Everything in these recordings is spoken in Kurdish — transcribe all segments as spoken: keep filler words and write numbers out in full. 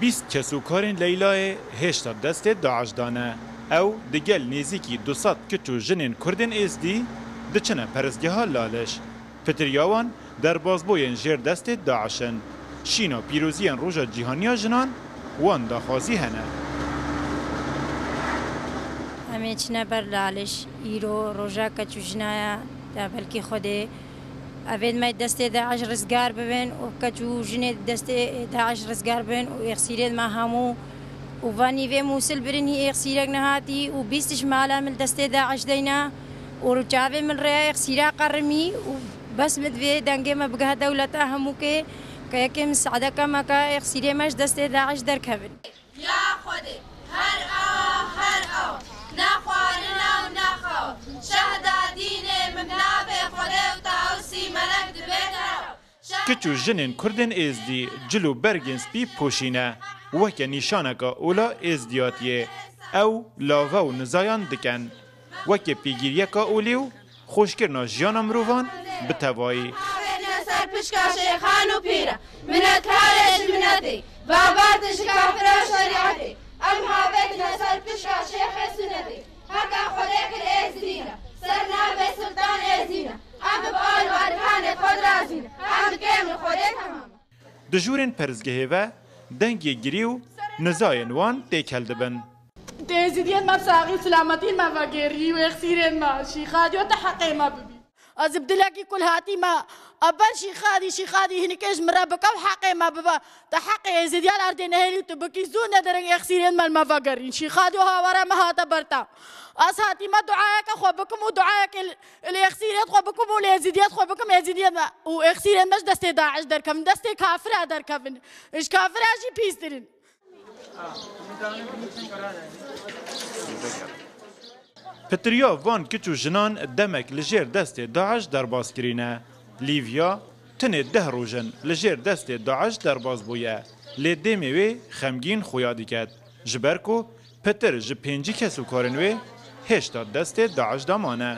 Bîst kesûkarên Leylayê hêşta destê DAIŞ de ne. Ew digel nêzîkî du sed kiç û jinên Kurdên Êzdî diçine perestgeha Laliş. Pitiriya wan derbasbûyên jêr destê DAIŞ in. Şîna pîroziyên Roja Cîhanî ya Jinan wan daxwazî hene. Em ê çine ber Laliş. Îro roja keç û jina ye, de belkî Xwedê evên me destê DAIŞ rizgar bibin û keç û jinê destê DAIŞ rizgar bibin û êxsîrên me hemû û va nîvê Mûsil birin hî êxsîrek nehatî û bîst ji mala min destê DAIŞ deyna û çavê min rêya êxsîra qerimî û bes min divê dengê me bigehe dewleta hemûkê ke yekê misadeke me ke êxsîrê me ji destê DAIŞ derkevin. Ya Xwedê, her awa, her awa, ne xwarina û ne xawa, şehda dînê min navê Xwedê û Tawusî Melek dibê teraw. Kiç û jinên Kurdên Êzdî cil û bergên spî poşîne, weke nîşaneke ola êzdiyatiyê. Ew lave û nizayan dikin, weke pêgîriyeka olî û xweşkirina jiyana mirovan bi tevayî. Havêtine ser pişka şêxan û pîra, minetkarê ji minetê, babatê ji kafira û şerîetê. Em havêtine ser pişka şêxê sunetê, heke Xwedê kir êzdî ne, ser navê Sultan Êzdî ne. Em bi bal û erkanê xwe dirazî ne, em bi kêm li Xwedê temam e. Di jûrên perestgehê ve dengê girî û nizayên wan têkel dibin. Tê êzidiyên me bi saxî û silametî me vegêrî û êxsîrên me, Şîxadiyo te heqê me bibî. Ez bi dilekî kul hatîme, eber Şîxadî, Şîxadî hinikê ji min re bike û heqê me bibe. Te heqê êzidiyan erdê nehêlî tu bikî, zû nedirin êxsîrên me li me vegerîn. Şîxadiyo hawara me hate ber te. Ez hatîme duayeke xwe bikim û duayekê li, li êxsîrên xwe bikim û li êzidiyên xwe bikim, êzidiyên me û êxsîrên me ji destê DAIŞ derkevin, destê kafira derkevin. Ji kafira jî pîstirin. Pitiriya van kiç û jinan demek li jêr destê DAIŞ derbas kirîne. Lîvya tinê deh roj in li jêr destê DAIŞ derbas bûye, lê dêmê wê xemgîn xuya diket, ji ber ku pitir ji pêncî kesûkarên wê hêşta destê DAIŞ de mane.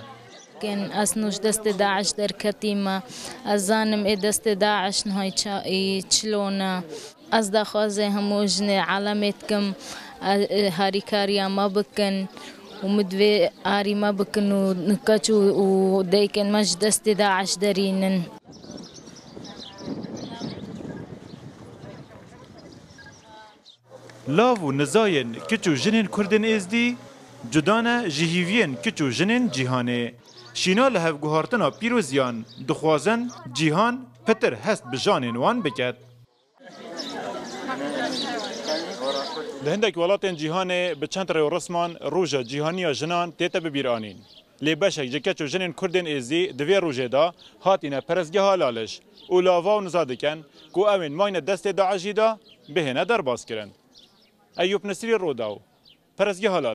Kin ez nû ji destê DAIŞ derketîme. Ez zanim ê destê DAIŞ niha çi-, çilo ne. Ez daxwazê hemû jinê alemê dikim, e, e, harîkariya me bikin û min divê arî me bikin û keç û, û dayikên me ji destê DAIŞ derînin. Lav û nizayên kiç û jinên Kurdên Êzdî cuda ne ji hîviyên kiç û jinên cîhanê. Şîna li hevguhartina pîroziyan dixwazin cîhan pitir hest bi janên wan biket. Li hindek welatên cîhanê bi çend rêwresman Roja Cîhanî ya Jinan tête bibîranîn. Lê beşek ji keç û jinên Kurdên Êzdî di vê rojê de hatîne perestgeha Laliş û lava û niza dikin ku ew ên mayne destê DAIŞ'î de bihêne derbaskirin. Eyûp Nisrî, Rodaw, perestgeha Laliş.